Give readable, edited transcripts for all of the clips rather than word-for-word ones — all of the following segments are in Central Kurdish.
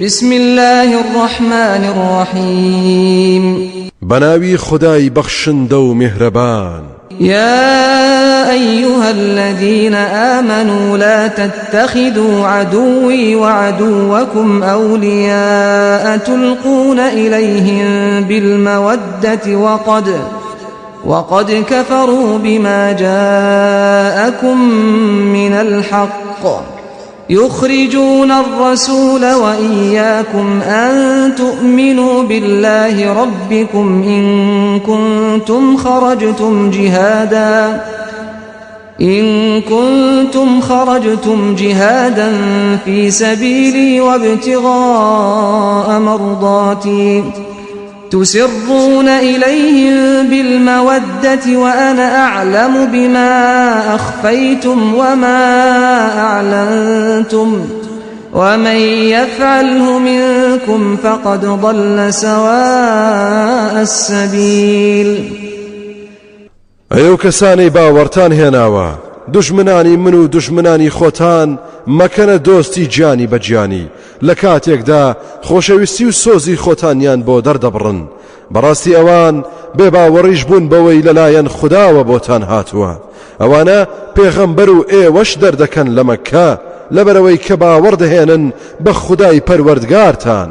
بسم اللە الرحمن الرحیم. بەناوی خودای بەخشندە و میهرەبان. يا أيها الذين آمنوا لا تتخذوا عدوي وعدوكم أولياء تلقون إليهم بالمودة وقد وقد كفروا بما جاءكم من الحق يخرجون الرسول وإياكم أن تؤمنوا بالله ربكم إن كنتم خرجتم جهادا إن كنتم خرجتم جهادا في سبيلي وابتغاء مرضاتي تسرون إليهم بالمودة وأنا أعلم بما أخفيتم وما أعلنتم ومن يفعله منكم فقد ضل سواء السبيل. ئەی ئەو کەسانەی باوەڕتان هێناوە، دوژمنانی من و دوژمنانی خۆتان مەکەنە دۆستی گیانی بە گیانی، لە کاتێکدا خۆشەویستی و سۆزی خۆتانیان بۆ دەردەبڕن، بەڕاستی ئەوان بێباوەڕیش بوون بەوەی لەلایەن خوداوە بۆتان هاتووە، ئەوانە پێغەمبەر و ئێوەش دەردەکەن لە مەککە لەبەرئەوەی کە باوەڕ دەهێنن بە خودای پەروەردگارتان.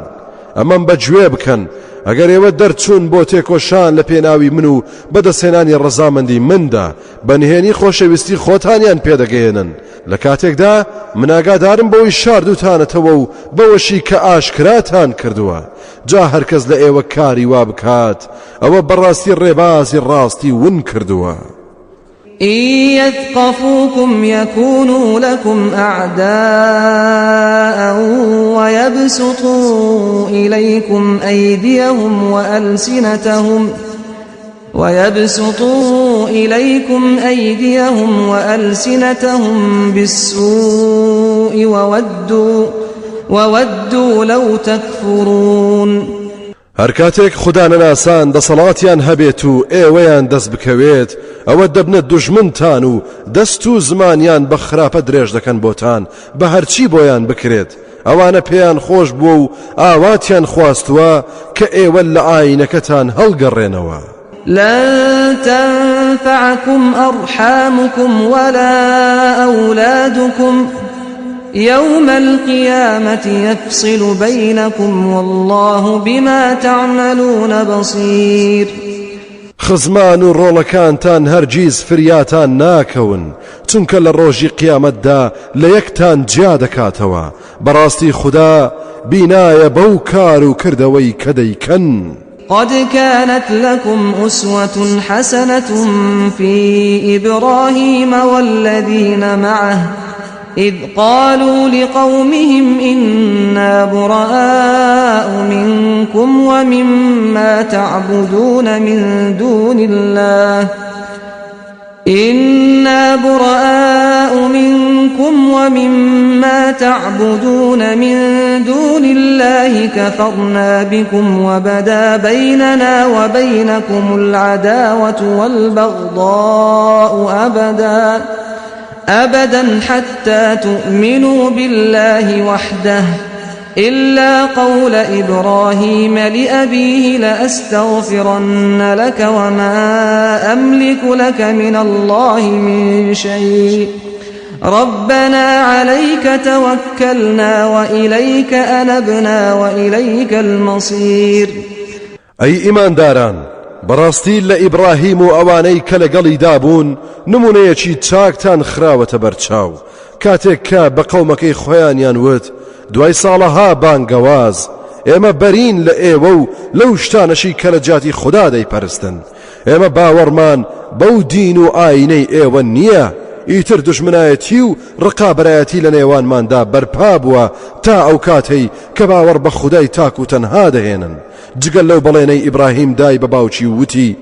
ئەمەم بەگوێ بکەن، ئەگەر ئێوە دەرچوون بۆ تێکۆشان لە پێناوی من و بەدەستهێنانی ڕەزامەندی مندا، بە نهێنی خۆشەویستی خۆتانیان پێدەگەیەنن، لە کاتێکدا من ئاگادارم بەوەی شاردووتانەتەوە و بەوەشی کە ئاشکراتان کردووە، جا هەرکەس لە ئێوە کاری وا بکات، ئەوە بەڕاستی ڕێبازی ڕاستی ون کردووە. إن يثقفوكم يكونوا لكم أعداء ويبسطوا إليكم أيديهم وألسنتهم ويبسطوا إليكم أيديهم وألسنتهم بالسوء وودوا وودوا لو تكفرون. هەر کاتێک خودانەناسان دەسەڵاتیان هەبێت و ئێوەیان دەست بکەوێت ئەوە دەبنە دوژمنتان و دەست و زمانیان بە خراپە درێژ دەکەن بۆتان بە هەرچی بۆیان بکرێت ئەوانە پێیان خۆش بووە و ئاواتیان خواستووە کە ئێوە لە ئاینەکەتان هەڵگەڕێنەوە. لن تنفعكم أرحامكم ولا أولادكم يوم القيامة يفصل بينكم والله بما تعملون بصير. خزمان و ڕۆڵەکانتان هەرگیز فریاتان ناکەون چونکە لە ڕۆژی قیامەتدا لە یەکتان جیا دەکاتەوە بەڕاستی خودا بینایە بەو کار و کردەوەی کە دەیکەن. قد كانت لكم أسوة حسنة في إبراهيم والذين معه إذ قالوا لقومهم إنا براء منكم ومما تعبدون من دون الله إنا براء منكم ومما تعبدون من دون الله كفرنا بكم وبدا بيننا وبينكم العداوة والبغضاء أبدا أبدا حتى تؤمنوا بالله وحده إلا قول إبراهيم لأبيه لأستغفرن لك وما أملك لك من الله من شيء ربنا عليك توكلنا وإليك أنبنا وإليك المصير. ئەی ئیمانداران بەڕاستی لە ئیبڕاهیم و ئەوانەی کە لەگەڵیدا بوون نمونەیەکی چاکتان خراوەتە بەرچاو کاتێک کە بە قەومەکەی خۆیانیان وت دوای ساڵەها بانگەواز ئێمە بەرین لە ئێوە و لەو شتانەشی کە لە جیاتی خودا دەیپەرستن ئێمە باوەڕمان بەو دین و ئاینەی ئێوە نییە ئیتر دوژمنایەتی و ڕقابەرایەتی لە نێوانماندا بەرپا بووە تا ئەو کاتەی کە باوەڕ بە خودای تاک و تەنها دەهێنن جگە لەو بەڵێنەی ئیبراهیم دای بە باوکی و وتی،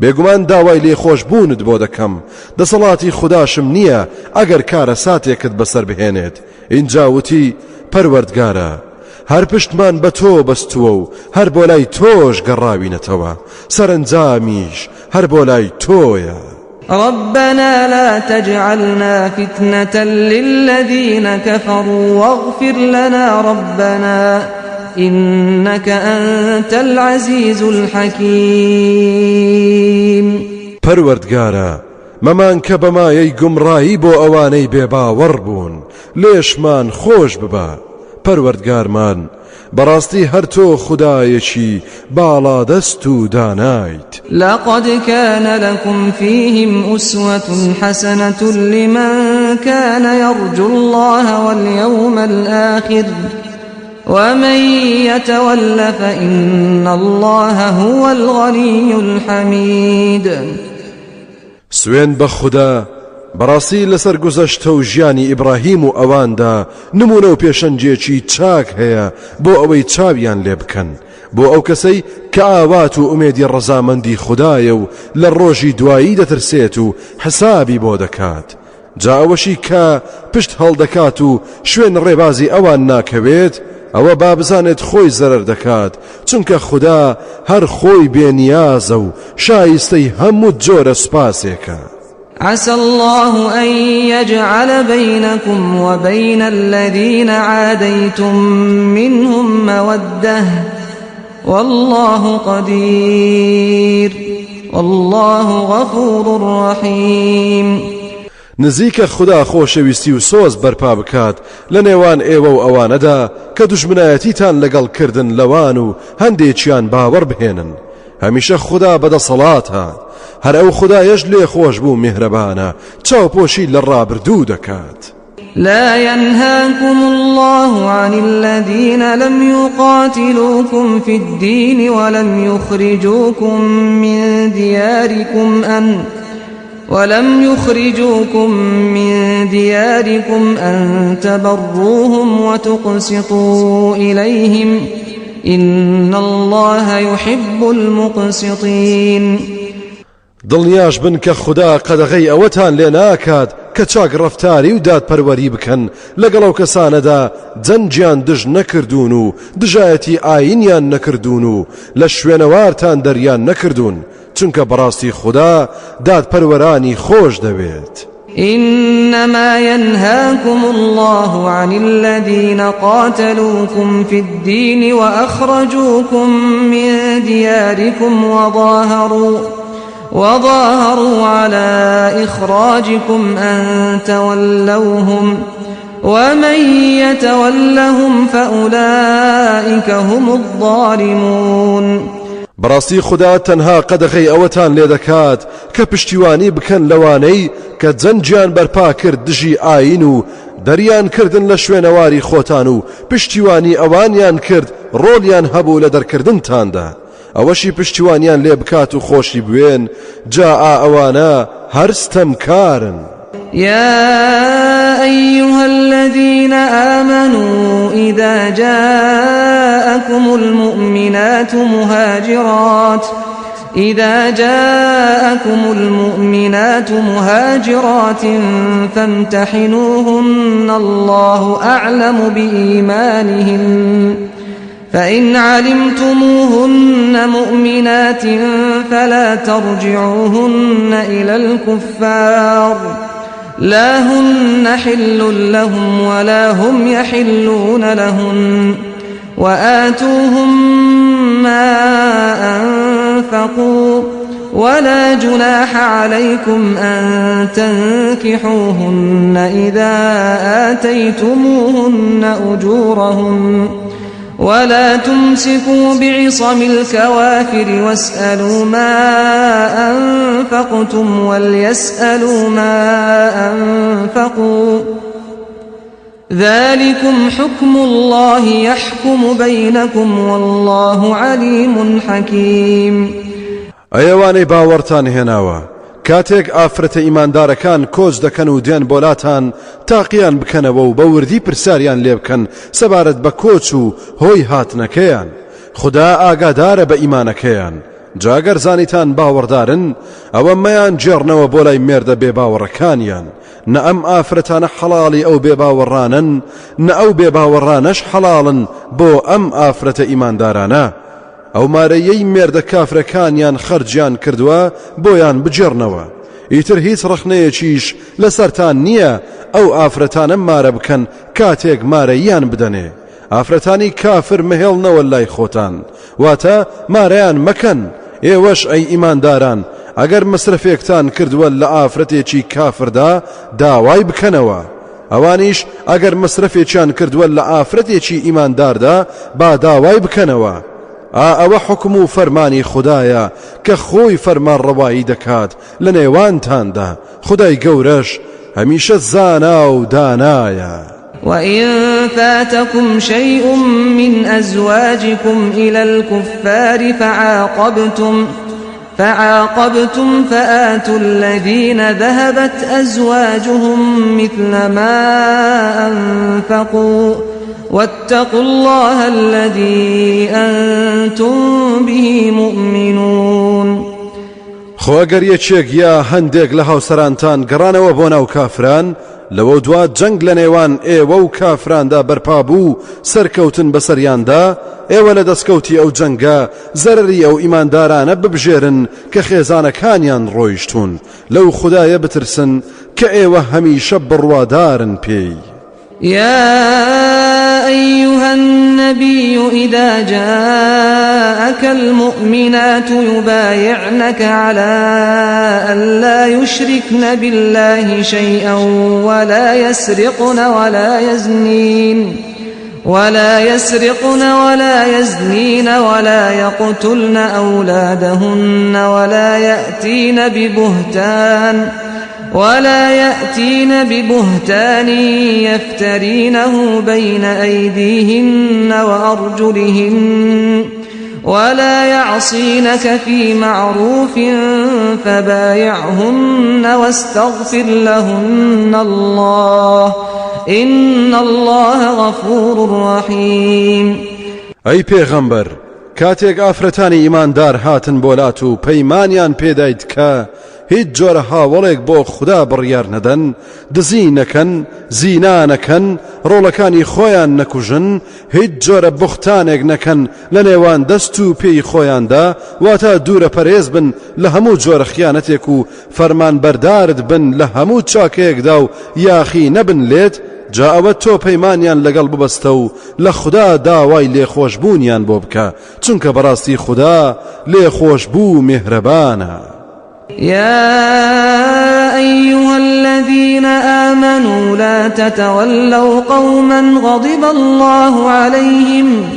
بێگومان داوای لێخۆشبوونت بۆ دەکەم، دەسەڵاتی خوداشم نییە ئەگەر کارەساتێکت بەسەر بهێنێت، ئینجا وتی، پەروەردگارا هەر پشتمان بە تۆ بەستووە و هەر بۆ لای تۆش گەڕاوینەتەوە، سەرەنجامیش هەر بۆ لای تۆیە. ربنا لا تجعلنا فتنة للذین كفروا واغفر لنا ربنا إنك أنت العزیز الحکیم. پەروەردگارا مەمانکە بە مایەی گومڕایی بۆ ئەوانەی بێباوەڕ بوون لێشمان خۆش ببە پەروەردگارمان بەڕاستی هەر تۆ خودایەکی باڵادەست و دانایت. لقد كان لكم فيهم أسوة حسنة لمن كان يرجو الله واليوم الآخر ومن يتول فإن الله هو الغني الحميد. سوێند بە خودا، بەڕاستی لەسەر گوزەشتە و ژیانی ئیبڕاهیم و ئەواندا نموونە و پێشەنگێکی چاک هەیە بۆ ئەوەی چاویان لێ بکەن، بۆ ئەو کەسەی کە ئاوات و ئومێدی ڕەزامەندی خودایە و لە ڕۆژی دوایی دەترسێت و حسابی بۆ دەکات، جا ئەوەشی کە پشت هەڵدەکات و شوێن ڕێبازی ئەوان ناکەوێت ئەوە با بزانێت خۆی زەرەر دەکات چونکە خودا هەر خۆی بێ نیازە و شایستەی هەموو جۆرە سوپاسێکە. عسى الله أن يجعل بينكم وبين الذين عاديتم منهم مودة والله قدیر واللە غفور رحیم. نزیکە خودا خۆشەویستی و سۆز بەرپا بکات لە نێوان ئێوە و ئەوانەدا کە دوژمنایەتیتان لەگەڵ کردن لەوان و هەندێکیان باوەڕ بهێنن هەمیشە خودا بەدەسەڵاتە هەر ئەو خودایەش لێخۆشبوو میهرەبانە چاوپۆشی لە ڕابردوو دەکات. لا ينهاكم الله عن الذين لم يقاتلوكم في الدين ولم يخرجوكم من دياركم أن ولم يخرجوكم من دياركم أن تبروهم وتقسطوا إليهم إن الله يحب المقسطين دڵنیاش بن کە خودا قەدەغەی ئەوەتان لێ ناکات کە چاک ڕەفتاری و دادپەروەری بکەن لەگەڵ ئەو کەسانەدا جەنگیان دژ نەکردوون و دژایەتی ئایینیان نەکردوون و لە شوێنەوارتان دەریان نەکردوون چونکە بەڕاستی خودا دادپەروەرانی خۆش دەوێت. إنما ينهاكم الله عن الذين قاتلوكم في الدين وأخرجوكم من دياركم وظاهروا وظاهروا على إخراجكم أن تولوهم ومن يتولهم فأولئك هم الظالمون. بەڕاستی خودا تەنها قەدەغەی ئەوەتان لێ دەکات کە پشتیوانی بکەن لەوانەی کە جەنگیان بەرپا کرد دژی ئایین و دەریان کردن لە شوێنەواری خۆتان و پشتیوانی ئەوانیان کرد ڕۆڵیان هەبوو لە دەرکردنتاندا ئەوەشی پشتیوانیان لێ بکات و خۆشی بوێن جا ئا ئەوانە هەر ستەمکارن. يا أيها الذين آمنوا إذا جاءكم المؤمنات مهاجرات إذا جاءكم المؤمنات مهاجرات فامتحنوهن الله أعلم بإيمانهن فإن علمتموهن مؤمنات فلا ترجعوهن إلى الكفار لا هن حل لهم ولا هم يحلون لهن وآتوهم ما أنفقوا ولا جناح عليكم أن تنكحوهن إذا آتيتموهن أجورهن ولا تمسكوا بعصم الكوافر واسألوا ما أنفقتم وليسألوا ما أنفقوا ذلكم حكم الله يحكم بينكم والله عليم حكيم. ئەی ئەوانەی باوەڕتان هێناوە کاتێک ئافرەتە ئیماندارەکان کۆچ دەکەن و دێن بۆلاتان تاقیان بکەنەوە و بە وردی پرسیاریان لێ بکەن سەبارەت بە کۆچ و هۆی هاتنەکەیان خودا ئاگادارە بە ئیمانەکەیان جا گەر زانیتان باوەڕدارن ئەوە مەیان گێڕنەوە بۆ لای مێردە بێباوەڕەکانیان نە ئەم ئافرەتانە حەڵاڵی ئەو بێباوەڕانەن نە ئەو بێباوەڕانەش حەڵاڵن بۆ ئەم ئافرەتە ئیماندارانە ئەو مارەیەی مێردە کافرەکانیان خەرجیان کردووە بۆیان بگێڕنەوە. ئیتر هیچ ڕەخنەیەکیش لەسەرتان نییە ئەو ئافرەتانە مارە بکەن کاتێک مارەییان بدەنێ ئافرەتانی کافر مەهێڵنەوە لای خۆتان واتە مارەیان مەکەن ئێوەش ئەی ئیمانداران ئەگەر مەسرەفێکتان کردووە لە ئافرەتێکی کافردا داوای بکەنەوە ئەوانیش ئەگەر مەسرەفێکیان کردووە لە ئافرەتێکی ئیمانداردا با داوای بکەنەوە ئا ئەوە حوکم و فەرمانی خودایە کە خۆی فەرمانڕەوایی دەکات لە نێوانتاندا، خودای گەورەش هەمیشە زانا و دانایە. وَإِن فَاتَكُمْ شَيْءٌ مِّنْ أَزْوَاجِكُمْ إِلَى الْكُفَّارِ فَعَاقَبْتُمْ فعاقبتم فآتوا الذين ذهبت أزواجهم مثل ما أنفقوا واتقوا الله الذي أنتم به مؤمنون خۆ ئەگەر یەکێک یا هەندێک لە هاوسەرانتان گەڕانەوە بۆ ناو کافران لەوە دوا جەنگ لە نێوان ئێوە و کافراندا بەرپا بوو سەرکەوتن بەسەریاندا ئێوە لە دەستکەوتی ئەو جەنگە زەرەری ئەو ئیماندارانە ببژێرن کە خێزانەکانیان ڕۆیشتوون، لەو خودایە بترسن کە ئێوە هەمیشە بڕوادارن پێی. يا أيها النبي إذا جاءك المؤمنات يبايعنك على أن لا يشركن بالله شيئا ولا يسرقن ولا يزنين ولا يسرقن ولا يزنين ولا يقتلن أولادهن ولا يأتين ببهتان ولا يأتين ببهتان يفترينه بين أيديهن وأرجلهن ولا يعصينك في معروف فبايعهن واستغفر لهن الله إن الله غفور رحيم. ئەی پێغەمبەر کاتێک ئافرەتانی ئیماندار هاتن بۆ لات و پەیمانیان پێدایت کە هیچ جۆرە هاوەڵێک بۆ خودا بڕیار نەدەن، دزی نەکەن، زینا نەکەن، ڕۆڵەکانی خۆیان نەکوژن، هیچ جۆرە بوختانێک نەکەن لە نێوان دەست و پێی خۆیاندا، واتە دوورە پەرێز بن لە هەموو جۆرە خیانەتێک و فەرمانبەردارت بن لە هەموو چاکەیەکدا و یاخی نەبن لێت، جا ئەوە تۆ پەیمانیان لەگەڵ ببەستە و لە خودا داوای لێخۆشبوونیان بۆ بکە، چونکە بەڕاستی خودا لێخۆشبوو و میهرەبانە. يا أيها الذين آمنوا لا تتولوا قوما غضب الله عليهم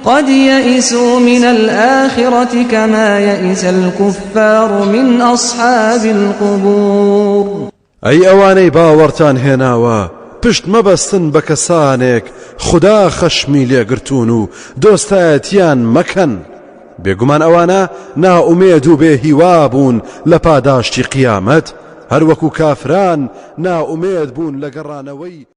قد يئسوا من الآخرة كما يئس الكفار من أصحاب القبور. ئەی ئەوانەی باوەڕتان هێناوە پشت مەبەستن بە کەسانێک خودا خەشمی لێگرتوون و دۆستایەتیان مەکەن بێگومان ئەوانە نائومێد و بێ هیوا بوون لە پاداشتی قیامەت هەروەکو کافران نائومێد بوون لە گەڕانەوەی.